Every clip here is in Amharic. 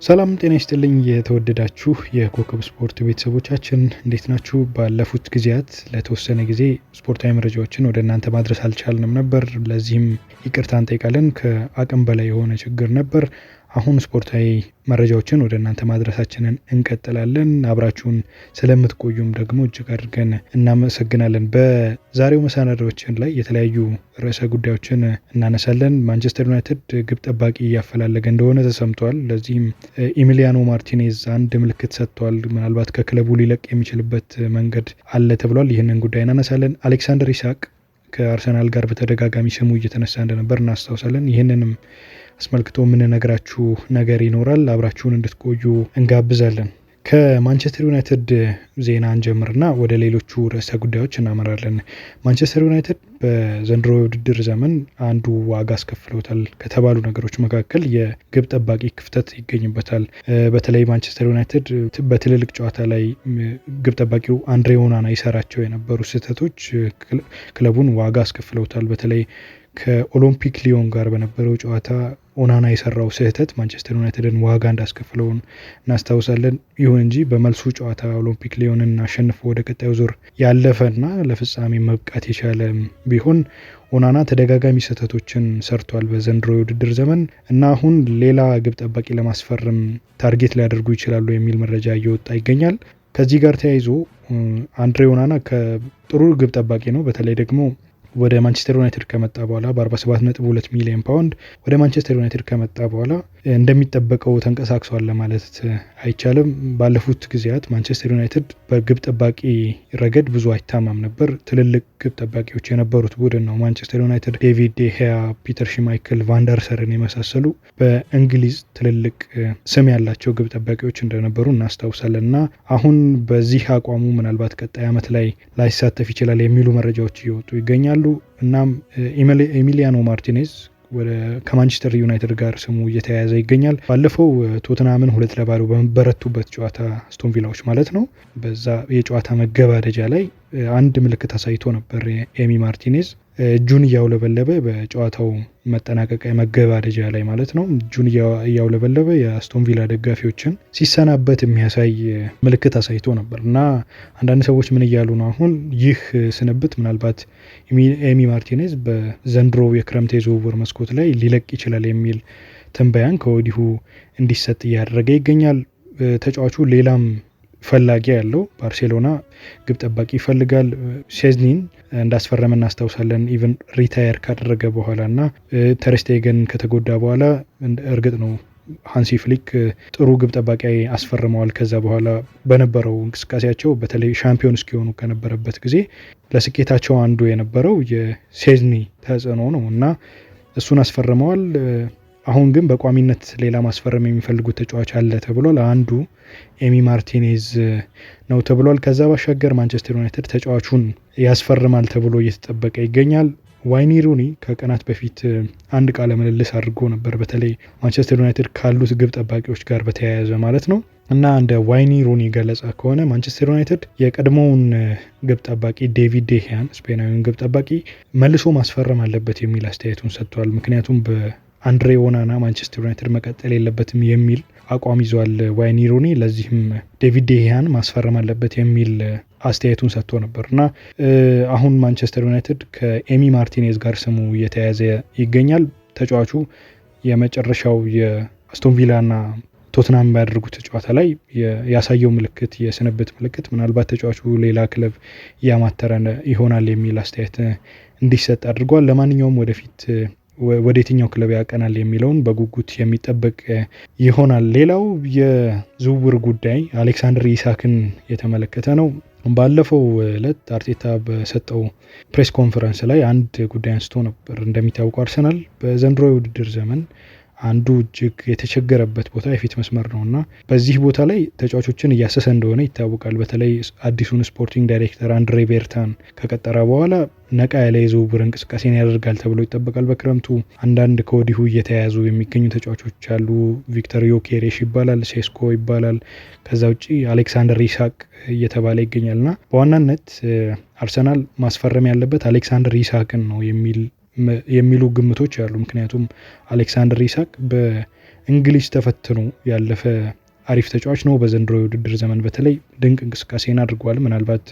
ሰላም ጤና ይስጥልኝ የተወደዳችሁ የኮከብ ስፖርት ቤተሰቦቻችን፣ እንዴት ናችሁ? ባለፉት ጊዜያት ለተወሰነ ጊዜ ስፖርታዊ መረጃዎችን ወደ እናንተ ማድረስ አልቻልንም ነበር። ለዚህም ይቅርታ እንጠይቃለን። ከአቅም በላይ የሆነ ችግር ነበር። አሁን ስፖርታዊ መረጃዎችን ወደ እናንተ ማድረሳችንን እንቀጥላለን። አብራችሁን ስለምትቆዩም ደግሞ እጅግ አድርገን እናመሰግናለን። በዛሬው መሰናዶዎችን ላይ የተለያዩ ርዕሰ ጉዳዮችን እናነሳለን። ማንቸስተር ዩናይትድ ግብ ጠባቂ እያፈላለገ እንደሆነ ተሰምቷል። ለዚህም ኤሚሊያኖ ማርቲኔዝ አንድ ምልክት ሰጥቷል። ምናልባት ከክለቡ ሊለቅ የሚችልበት መንገድ አለ ተብሏል። ይህንን ጉዳይ እናነሳለን። አሌክሳንደር ኢሳቅ ከአርሰናል ጋር በተደጋጋሚ ስሙ እየተነሳ እንደነበር እናስታውሳለን። ይህንንም አስመልክቶ የምንነግራችሁ ነገር ይኖራል። አብራችሁን እንድትቆዩ እንጋብዛለን። ከማንቸስተር ዩናይትድ ዜና እንጀምርና ወደ ሌሎቹ ርዕሰ ጉዳዮች እናመራለን። ማንቸስተር ዩናይትድ በዘንድሮ የውድድር ዘመን አንዱ ዋጋ አስከፍለውታል ከተባሉ ነገሮች መካከል የግብ ጠባቂ ክፍተት ይገኝበታል። በተለይ ማንቸስተር ዩናይትድ በትልልቅ ጨዋታ ላይ ግብ ጠባቂው አንድሬ ኦናና ይሰራቸው የነበሩ ስህተቶች ክለቡን ዋጋ አስከፍለውታል። በተለይ ከኦሎምፒክ ሊዮን ጋር በነበረው ጨዋታ ኦናና የሰራው ስህተት ማንቸስተር ዩናይትድን ዋጋ እንዳስከፍለውን እናስታውሳለን። ይሁን እንጂ በመልሱ ጨዋታ ኦሎምፒክ ሊዮንን አሸንፎ ወደ ቀጣዩ ዙር ያለፈና ለፍጻሜ መብቃት የቻለ ቢሆን ኦናና ተደጋጋሚ ስህተቶችን ሰርቷል በዘንድሮ የውድድር ዘመን እና አሁን ሌላ ግብ ጠባቂ ለማስፈረም target ሊያደርጉ ይችላሉ የሚል መረጃ እየወጣ ይገኛል። ከዚህ ጋር ተያይዞ አንድሬ ኦናና ከጥሩ ግብ ጠባቂ ነው። በተለይ ደግሞ ወደ ማንቸስተር ዩናይትድ ከመጣ በኋላ በ47.2 ሚሊዮን ፓውንድ ወደ ማንቸስተር ዩናይትድ ከመጣ በኋላ እንደሚጠበቀው ተንቀሳቅሷል ለማለት አይቻልም። ባለፉት ጊዜያት ማንቸስተር ዩናይትድ በግብ ጠባቂ ረገድ ብዙ አይታማም ነበር። ትልልቅ ግብ ጠባቂዎች የነበሩት ቡድን ነው ማንቸስተር ዩናይትድ። ዴቪድ ዴሄያ፣ ፒተር ሽማይክል፣ ቫንደርሰርን የመሳሰሉ በእንግሊዝ ትልልቅ ስም ያላቸው ግብ ጠባቂዎች እንደነበሩ እናስታውሳለን። እና አሁን በዚህ አቋሙ ምናልባት ቀጣይ ዓመት ላይ ላይሳተፍ ይችላል የሚሉ መረጃዎች እየወጡ ይገኛሉ። እናም ኤሚሊያኖ ማርቲኔዝ ከማንቸስተር ዩናይትድ ጋር ስሙ እየተያያዘ ይገኛል። ባለፈው ቶትናምን 2-0 በበረቱበት ጨዋታ አስቶን ቪላዎች ማለት ነው፣ በዛ የጨዋታ መገባደጃ ላይ አንድ ምልክት አሳይቶ ነበር። ኤሚ ማርቲኔዝ እጁን እያውለበለበ በጨዋታው መጠናቀቂያ መገባደጃ ላይ ማለት ነው፣ እጁን እያውለበለበ የአስቶን ቪላ ደጋፊዎችን ሲሰናበት የሚያሳይ ምልክት አሳይቶ ነበር። እና አንዳንድ ሰዎች ምን እያሉ ነው አሁን? ይህ ስንብት ምናልባት ኤሚ ማርቲኔዝ በዘንድሮ የክረምት የዝውውር መስኮት ላይ ሊለቅ ይችላል የሚል ትንበያን ከወዲሁ እንዲሰጥ እያደረገ ይገኛል። ተጫዋቹ ሌላም ፈላጊ ያለው ባርሴሎና ግብ ጠባቂ ይፈልጋል። ሼዝኒን እንዳስፈረመ እናስታውሳለን። even retire ካደረገ በኋላ እና ተርስቴገን ከተጎዳ በኋላ እርግጥ ነው ሃንሲ ፍሊክ ጥሩ ግብ ጠባቂ አስፈርመዋል። ከዛ በኋላ በነበረው እንቅስቃሴያቸው በተለይ ሻምፒዮን እስኪሆኑ ከነበረበት ጊዜ ለስኬታቸው አንዱ የነበረው የሼዝኒ ተጽዕኖ ነው እና እሱን አስፈርመዋል። አሁን ግን በቋሚነት ሌላ ማስፈረም የሚፈልጉት ተጫዋች አለ ተብሏል። አንዱ ኤሚ ማርቲኔዝ ነው ተብሏል። ከዛ ባሻገር ማንቸስተር ዩናይትድ ተጫዋቹን ያስፈርማል ተብሎ እየተጠበቀ ይገኛል። ዋይኒ ሩኒ ከቀናት በፊት አንድ ቃለ ምልልስ አድርጎ ነበር፣ በተለይ ማንቸስተር ዩናይትድ ካሉት ግብ ጠባቂዎች ጋር በተያያዘ ማለት ነው። እና እንደ ዋይኒ ሩኒ ገለጻ ከሆነ ማንቸስተር ዩናይትድ የቀድሞውን ግብ ጠባቂ ዴቪድ ዴሂያን፣ ስፔናዊውን ግብ ጠባቂ መልሶ ማስፈረም አለበት የሚል አስተያየቱን ሰጥቷል። ምክንያቱም በአንድሬ ኦናና ማንቸስተር ዩናይትድ መቀጠል የለበትም የሚል አቋም ይዟል ዋይኒ ሩኒ። ለዚህም ዴቪድ ዴሂያን ማስፈረም አለበት የሚል አስተያየቱን ሰጥቶ ነበር። እና አሁን ማንቸስተር ዩናይትድ ከኤሚ ማርቲኔዝ ጋር ስሙ እየተያያዘ ይገኛል። ተጫዋቹ የመጨረሻው የአስቶን ቪላና ቶትናም ባያደርጉት ጨዋታ ላይ ያሳየው ምልክት፣ የስንብት ምልክት ምናልባት ተጫዋቹ ሌላ ክለብ እያማተረ ይሆናል የሚል አስተያየት እንዲሰጥ አድርጓል። ለማንኛውም ወደፊት ወደ የትኛው ክለብ ያቀናል የሚለውን በጉጉት የሚጠበቅ ይሆናል። ሌላው የዝውውር ጉዳይ አሌክሳንደር ኢሳክን የተመለከተ ነው። ባለፈው ዕለት አርቴታ በሰጠው press conference ላይ አንድ ጉዳይ አንስቶ ነበር። እንደሚታወቀው አርሰናል በዘንድሮ የውድድር ዘመን አንዱ እጅግ የተቸገረበት ቦታ የፊት መስመር ነው እና በዚህ ቦታ ላይ ተጫዋቾችን እያሰሰ እንደሆነ ይታወቃል። በተለይ አዲሱን sporting director አንድሬ ቤርታን ከቀጠረ በኋላ ነቃ ያለ የዝውውር እንቅስቃሴን ያደርጋል ተብሎ ይጠበቃል። በክረምቱ አንዳንድ ከወዲሁ እየተያያዙ የሚገኙ ተጫዋቾች አሉ። ቪክተር ዮኬሬሽ ይባላል፣ ሴስኮ ይባላል። ከዛ ውጪ አሌክሳንደር ኢሳቅ እየተባለ ይገኛል እና በዋናነት አርሰናል ማስፈረም ያለበት አሌክሳንደር ኢሳቅን ነው የሚል የሚሉ ግምቶች አሉ። ምክንያቱም አሌክሳንደር ኢሳክ በእንግሊዝ ተፈትኖ ያለፈ አሪፍ ተጫዋች ነው። በዘንድሮ የውድድር ዘመን በተለይ ድንቅ እንቅስቃሴን አድርጓል። ምናልባት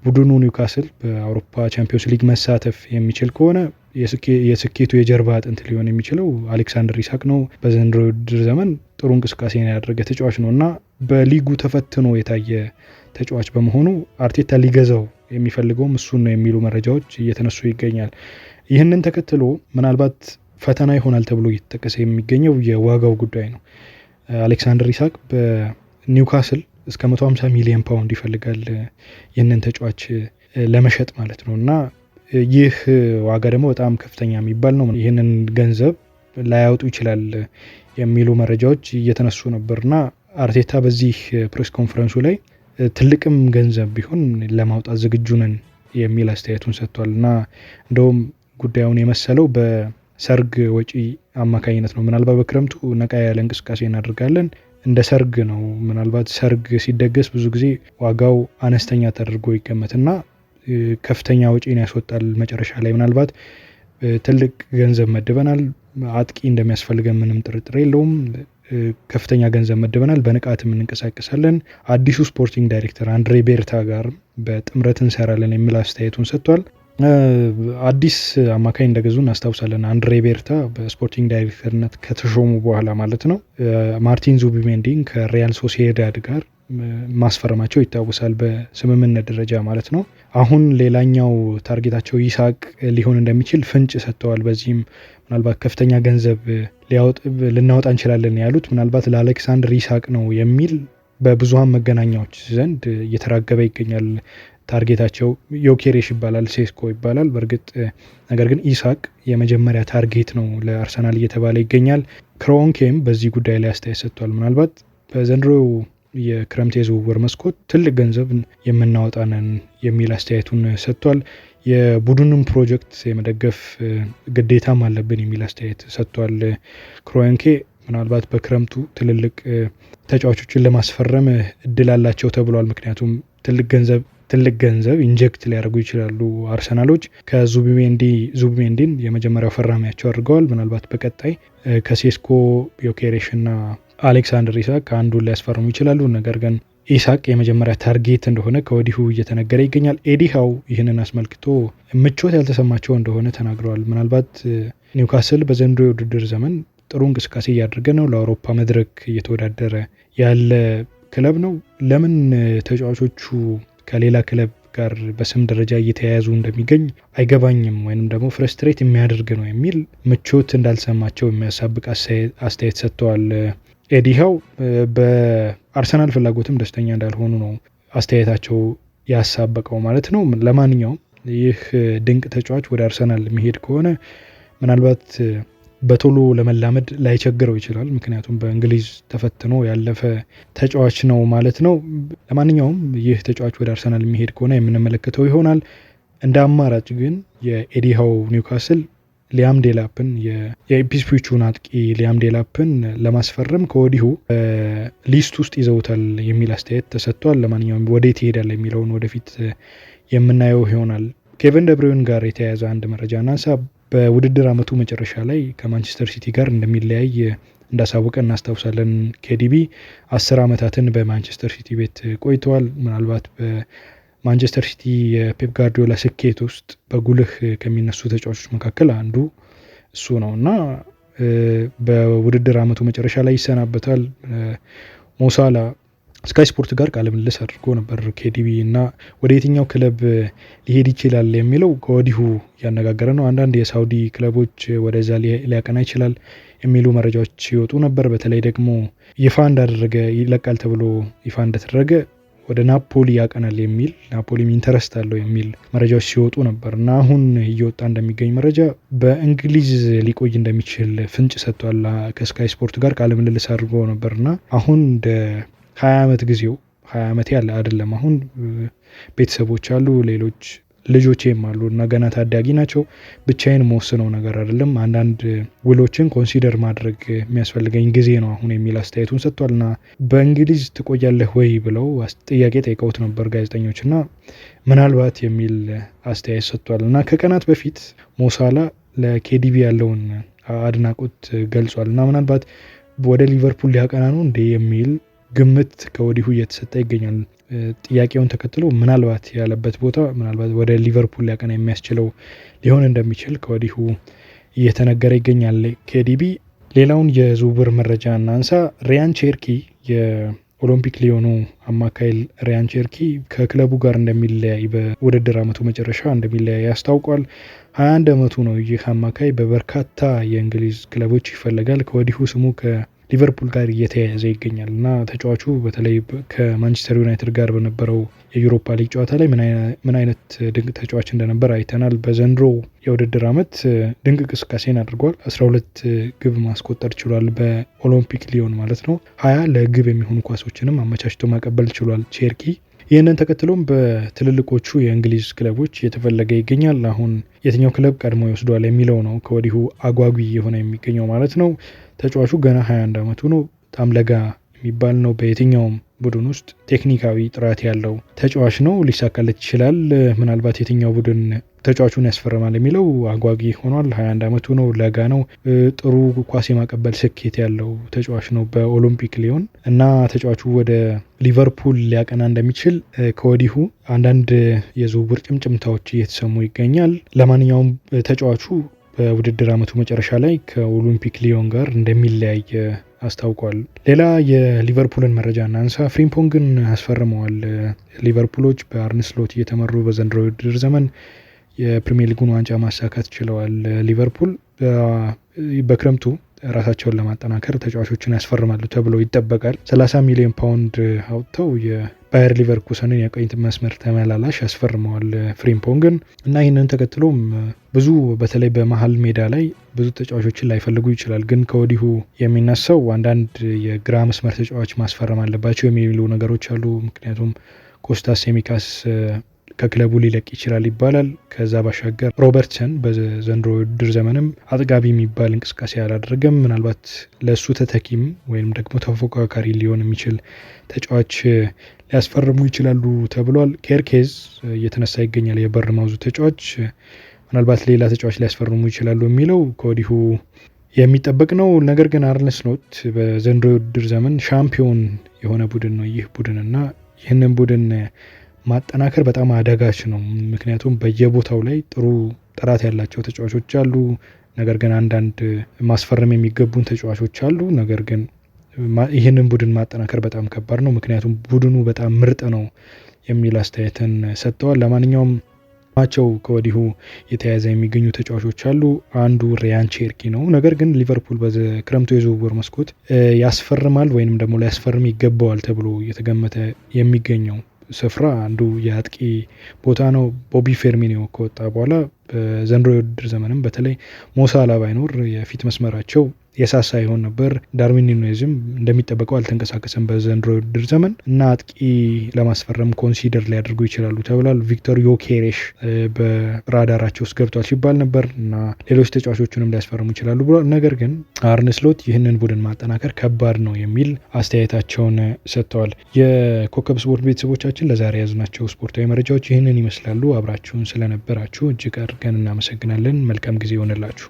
ቡድኑ ኒውካስል በአውሮፓ ቻምፒዮንስ ሊግ መሳተፍ የሚችል ከሆነ የስኬቱ የጀርባ አጥንት ሊሆን የሚችለው አሌክሳንደር ኢሳክ ነው። በዘንድሮ የውድድር ዘመን ጥሩ እንቅስቃሴን ያደረገ ተጫዋች ነው እና በሊጉ ተፈትኖ የታየ ተጫዋች በመሆኑ አርቴታ ሊገዛው የሚፈልገውም እሱን ነው የሚሉ መረጃዎች እየተነሱ ይገኛል። ይህንን ተከትሎ ምናልባት ፈተና ይሆናል ተብሎ እየተጠቀሰ የሚገኘው የዋጋው ጉዳይ ነው። አሌክሳንደር ኢሳክ በኒውካስል እስከ 150 ሚሊዮን ፓውንድ ይፈልጋል ይህንን ተጫዋች ለመሸጥ ማለት ነው እና ይህ ዋጋ ደግሞ በጣም ከፍተኛ የሚባል ነው። ይህንን ገንዘብ ላያወጡ ይችላል የሚሉ መረጃዎች እየተነሱ ነበርና አርቴታ በዚህ press conference ኡ ላይ ትልቅም ገንዘብ ቢሆን ለማውጣት ዝግጁ ነን የሚል አስተያየቱን ሰጥቷል እና እንደውም ጉዳዩን የመሰለው በሰርግ ወጪ አማካኝነት ነው። ምናልባት በክረምቱ ነቃ ያለ እንቅስቃሴ እናደርጋለን፣ እንደ ሰርግ ነው። ምናልባት ሰርግ ሲደገስ ብዙ ጊዜ ዋጋው አነስተኛ ተደርጎ ይገመትና ከፍተኛ ወጪን ያስወጣል መጨረሻ ላይ። ምናልባት ትልቅ ገንዘብ መድበናል፣ አጥቂ እንደሚያስፈልገን ምንም ጥርጥር የለውም። ከፍተኛ ገንዘብ መድበናል፣ በንቃትም እንንቀሳቀሳለን። አዲሱ sporting director አንድሬ ቤርታ ጋር በጥምረት እንሰራለን የሚል አስተያየቱን ሰጥቷል። አዲስ አማካኝ እንደገዙ እናስታውሳለን። አንድሬ ቤርታ በ sporting director ነት ከተሾሙ በኋላ ማለት ነው። ማርቲን ዙቢሜንዲን ከሪያል ሶሲዳድ ጋር ማስፈረማቸው ይታወሳል፣ በስምምነት ደረጃ ማለት ነው። አሁን ሌላኛው target ኣቸው ኢሳቅ ሊሆን እንደሚችል ፍንጭ ሰጥተዋል። በዚህም ምናልባት ከፍተኛ ገንዘብ ልናወጣ እንችላለን ያሉት ምናልባት ለአሌክሳንደር ኢሳቅ ነው የሚል በብዙሃን መገናኛዎች ዘንድ እየተራገበ ይገኛል። target ኣቸው ዮኬሬሽ ይባላል፣ ሴስኮ ይባላል። በእርግጥ ነገር ግን ኢሳቅ የመጀመሪያ target ነው ለአርሰናል እየተባለ ይገኛል። ክሮንኬም በዚህ ጉዳይ ላይ አስተያየት ሰጥቷል። ምናልባት በዘንድሮ የክረምት የዝውውር መስኮት ትልቅ ገንዘብ የምናወጣ ነን የሚል አስተያየቱን ሰጥቷል። የቡድኑን ፕሮጀክት የመደገፍ ግዴታም አለብን የሚል አስተያየት ሰጥቷል። ክሮንኬ ምናልባት በክረምቱ ትልልቅ ተጫዋቾችን ለማስፈረም እድል አላቸው ተብሏል። ምክንያቱም ትልቅ ገንዘብ inject ሊያደርጉ ይችላሉ። አርሰናሎች ከዙቢሜንዲን የመጀመሪያው ፈራሚያቸው አድርገዋል። ምናልባት በቀጣይ ከሴስኮ፣ ዮኬሬሽ እና አሌክሳንደር ኢሳክ አንዱን ሊያስፈርሙ ይችላሉ። ነገር ግን ኢሳቅ የመጀመሪያ target እንደሆነ ከወዲሁ እየተነገረ ይገኛል። ኤዲ ሃው ይህንን አስመልክቶ ምቾት ያልተሰማቸው እንደሆነ ተናግረዋል። ምናልባት ኒውካስል በዘንድሮ የውድድር ዘመን ጥሩ እንቅስቃሴ እያደረገ ነው። ለአውሮፓ መድረክ እየተወዳደረ ያለ ክለብ ነው። ለምን ተጫዋቾቹ ከሌላ ክለብ ጋር በስም ደረጃ እየተያያዙ እንደሚገኝ አይገባኝም፣ ወይንም ደግሞ frustrate የሚያደርግ ነው የሚል ምቾት እንዳልሰማቸው የሚያሳብቅ አስተያየት ሰጥተዋል። ኤዲ ሃው በአርሰናል ፍላጎትም ደስተኛ እንዳልሆኑ ነው አስተያየታቸው ያሳበቀው ማለት ነው። ለማንኛውም ይህ ድንቅ ተጫዋች ወደ አርሰናል የሚሄድ ከሆነ ምናልባት በቶሎ ለመላመድ ላይቸግረው ይችላል። ምክንያቱም በእንግሊዝ ተፈትኖ ያለፈ ተጫዋች ነው ማለት ነው። ለማንኛውም ይህ ተጫዋች ወደ አርሰናል የሚሄድ ከሆነ የምንመለከተው ይሆናል። እንደ አማራጭ ግን የኤዲ ሃው ኒውካስል ሊያም ዴላፕን፣ የኢፕስዊቹን አጥቂ ሊያም ዴላፕን ለማስፈረም ከወዲሁ list ውስጥ ይዘውታል የሚል አስተያየት ተሰጥቷል። ለማንኛውም ወዴት ይሄዳል የሚለውን ወደፊት የምናየው ይሆናል። ኬቨን ደብሩይን ጋር የተያያዘ አንድ መረጃ እናንሳ። በውድድር ዓመቱ መጨረሻ ላይ ከማንቸስተር ሲቲ ጋር እንደሚለያይ እንዳሳወቀ እናስታውሳለን። ኬዲቢ 10 ዓመታትን በማንቸስተር ሲቲ ቤት ቆይተዋል። ምናልባት በማንቸስተር ሲቲ የፔፕ ጋርዲዮላ ስኬት ውስጥ በጉልህ ከሚነሱ ተጫዋቾች መካከል አንዱ እሱ ነው እና በውድድር ዓመቱ መጨረሻ ላይ ይሰናበታል። ሞሳላ ስካይ ስፖርት ጋር ቃለ ምልልስ አድርጎ ነበር ኬዲቢ እና ወደ የትኛው ክለብ ሊሄድ ይችላል የሚለው ከወዲሁ እያነጋገረ ነው። አንዳንድ የሳውዲ ክለቦች ወደዛ ሊያቀና ይችላል የሚሉ መረጃዎች ሲወጡ ነበር። በተለይ ደግሞ ይፋ እንዳደረገ ይለቃል ተብሎ ይፋ እንደተደረገ ወደ ናፖሊ ያቀናል የሚል፣ ናፖሊም interest አለው የሚል መረጃዎች ሲወጡ ነበር እና አሁን እየወጣ እንደሚገኝ መረጃ በእንግሊዝ ሊቆይ እንደሚችል ፍንጭ ሰጥቷል። ከስካይ ስፖርት ጋር ቃለ ምልልስ አድርጎ ነበር እና አሁን እንደ 20 ዓመት ጊዜው 20 ዓመት ያለ አይደለም። አሁን ቤተሰቦች አሉ፣ ሌሎች ልጆቼም አሉ እና ገና ታዳጊ ናቸው። ብቻዬን የምወስነው ነገር አይደለም። አንዳንድ ውሎችን consider ማድረግ የሚያስፈልገኝ ጊዜ ነው አሁን የሚል አስተያየቱን ሰጥቷል። እና በእንግሊዝ ትቆያለህ ወይ ብለው ጥያቄ ጠይቀውት ነበር ጋዜጠኞች እና ምናልባት የሚል አስተያየት ሰጥቷል። እና ከቀናት በፊት ሞሳላ ለኬዲቢ ያለውን አድናቆት ገልጿል እና ምናልባት ወደ ሊቨርፑል ሊያቀና ነው እንዴ የሚል ግምት ከወዲሁ እየተሰጠ ይገኛል። ጥያቄውን ተከትሎ ምናልባት ያለበት ቦታ ምናልባት ወደ ሊቨርፑል ሊያቀና የሚያስችለው ሊሆን እንደሚችል ከወዲሁ እየተነገረ ይገኛል። ኬዲቢ ሌላውን የዝውውር መረጃ እናንሳ። ሪያን ቼርኪ፣ የኦሎምፒክ ሊዮኑ አማካይ ሪያን ቼርኪ ከክለቡ ጋር እንደሚለያይ፣ በውድድር ዓመቱ መጨረሻ እንደሚለያይ አስታውቋል። 21 ዓመቱ ነው። ይህ አማካይ በበርካታ የእንግሊዝ ክለቦች ይፈለጋል። ከወዲሁ ስሙ ከሊቨርፑል ጋር እየተያያዘ ይገኛል እና ተጫዋቹ በተለይ ከማንቸስተር ዩናይትድ ጋር በነበረው የዩሮፓ ሊግ ጨዋታ ላይ ምን አይነት ድንቅ ተጫዋች እንደነበር አይተናል። በዘንድሮ የውድድር ዓመት ድንቅ እንቅስቃሴን አድርጓል። 12 ግብ ማስቆጠር ችሏል፣ በኦሎምፒክ ሊዮን ማለት ነው። 20 ለግብ የሚሆኑ ኳሶችንም አመቻችቶ ማቀበል ችሏል ቼርኪ። ይህንን ተከትሎም በትልልቆቹ የእንግሊዝ ክለቦች እየተፈለገ ይገኛል። አሁን የትኛው ክለብ ቀድሞ ይወስደዋል የሚለው ነው ከወዲሁ አጓጊ የሆነ የሚገኘው ማለት ነው። ተጫዋቹ ገና 21 ዓመቱ ነው። በጣም ለጋ የሚባል ነው። በየትኛውም ቡድን ውስጥ ቴክኒካዊ ጥራት ያለው ተጫዋች ነው። ሊሳካለት ይችላል። ምናልባት የትኛው ቡድን ተጫዋቹን ያስፈርማል የሚለው አጓጊ ሆኗል። 21 ዓመቱ ነው። ለጋ ነው። ጥሩ ኳስ የማቀበል ስኬት ያለው ተጫዋች ነው በኦሎምፒክ ሊዮን እና ተጫዋቹ ወደ ሊቨርፑል ሊያቀና እንደሚችል ከወዲሁ አንዳንድ የዝውውር ጭምጭምታዎች እየተሰሙ ይገኛል። ለማንኛውም ተጫዋቹ በውድድር ዓመቱ መጨረሻ ላይ ከኦሎምፒክ ሊዮን ጋር እንደሚለያይ አስታውቋል። ሌላ የሊቨርፑልን መረጃ እናንሳ። ፍሪምፖንግን አስፈርመዋል። ሊቨርፑሎች በአርነ ስሎት እየተመሩ በዘንድሮ የውድድር ዘመን የፕሪሚየር ሊጉን ዋንጫ ማሳካት ችለዋል። ሊቨርፑል በክረምቱ ራሳቸውን ለማጠናከር ተጫዋቾችን ያስፈርማሉ ተብሎ ይጠበቃል። 30 ሚሊዮን ፓውንድ አውጥተው የባየር ሊቨርኩሰንን የቀኝ መስመር ተመላላሽ ያስፈርመዋል ፍሪምፖንግን እና ይህንን ተከትሎም ብዙ በተለይ በመሀል ሜዳ ላይ ብዙ ተጫዋቾችን ላይፈልጉ ይችላል። ግን ከወዲሁ የሚነሳው አንዳንድ የግራ መስመር ተጫዋች ማስፈረም አለባቸው የሚሉ ነገሮች አሉ። ምክንያቱም ኮስታስ ሴሚካስ ከክለቡ ሊለቅ ይችላል ይባላል። ከዛ ባሻገር ሮበርትሰን በዘንድሮ ውድድር ዘመንም አጥጋቢ የሚባል እንቅስቃሴ አላደረገም። ምናልባት ለእሱ ተተኪም ወይም ደግሞ ተፎካካሪ ሊሆን የሚችል ተጫዋች ሊያስፈርሙ ይችላሉ ተብሏል። ኬርኬዝ እየተነሳ ይገኛል። የበርንማውዙ ተጫዋች ምናልባት ሌላ ተጫዋች ሊያስፈርሙ ይችላሉ የሚለው ከወዲሁ የሚጠበቅ ነው። ነገር ግን አርነ ስሎት በዘንድሮ የውድድር ዘመን ሻምፒዮን የሆነ ቡድን ነው ይህ ቡድን እና ይህንን ቡድን ማጠናከር በጣም አዳጋች ነው። ምክንያቱም በየቦታው ላይ ጥሩ ጥራት ያላቸው ተጫዋቾች አሉ። ነገር ግን አንዳንድ ማስፈረም የሚገቡን ተጫዋቾች አሉ። ነገር ግን ይህንን ቡድን ማጠናከር በጣም ከባድ ነው። ምክንያቱም ቡድኑ በጣም ምርጥ ነው የሚል አስተያየትን ሰጥተዋል። ለማንኛውም ስማቸው ከወዲሁ የተያዘ የሚገኙ ተጫዋቾች አሉ። አንዱ ሪያን ቼርኪ ነው። ነገር ግን ሊቨርፑል በክረምቱ የዝውውር መስኮት ያስፈርማል ወይንም ደግሞ ሊያስፈርም ይገባዋል ተብሎ እየተገመተ የሚገኘው ስፍራ አንዱ የአጥቂ ቦታ ነው። ቦቢ ፌርሚኒዮ ከወጣ በኋላ በዘንድሮ የውድድር ዘመንም በተለይ ሞ ሳላ ባይኖር የፊት መስመራቸው የሳሳ ይሆን ነበር። ዳርዊን ኑኔዝም እንደሚጠበቀው አልተንቀሳቀሰም በዘንድሮ የውድድር ዘመን እና አጥቂ ለማስፈረም consider ሊያደርጉ ይችላሉ ተብሏል። ቪክቶር ዮኬሬሽ በራዳራቸው ውስጥ ገብቷል ሲባል ነበር እና ሌሎች ተጫዋቾቹንም ሊያስፈርሙ ይችላሉ ብሏል። ነገር ግን አርነ ስሎት ይህንን ቡድን ማጠናከር ከባድ ነው የሚል አስተያየታቸውን ሰጥተዋል። የኮከብ ስፖርት ቤተሰቦቻችን ለዛሬ የያዝናቸው ስፖርታዊ መረጃዎች ይህንን ይመስላሉ። አብራችሁን ስለነበራችሁ እጅግ አድርገን እናመሰግናለን። መልካም ጊዜ ይሆንላችሁ።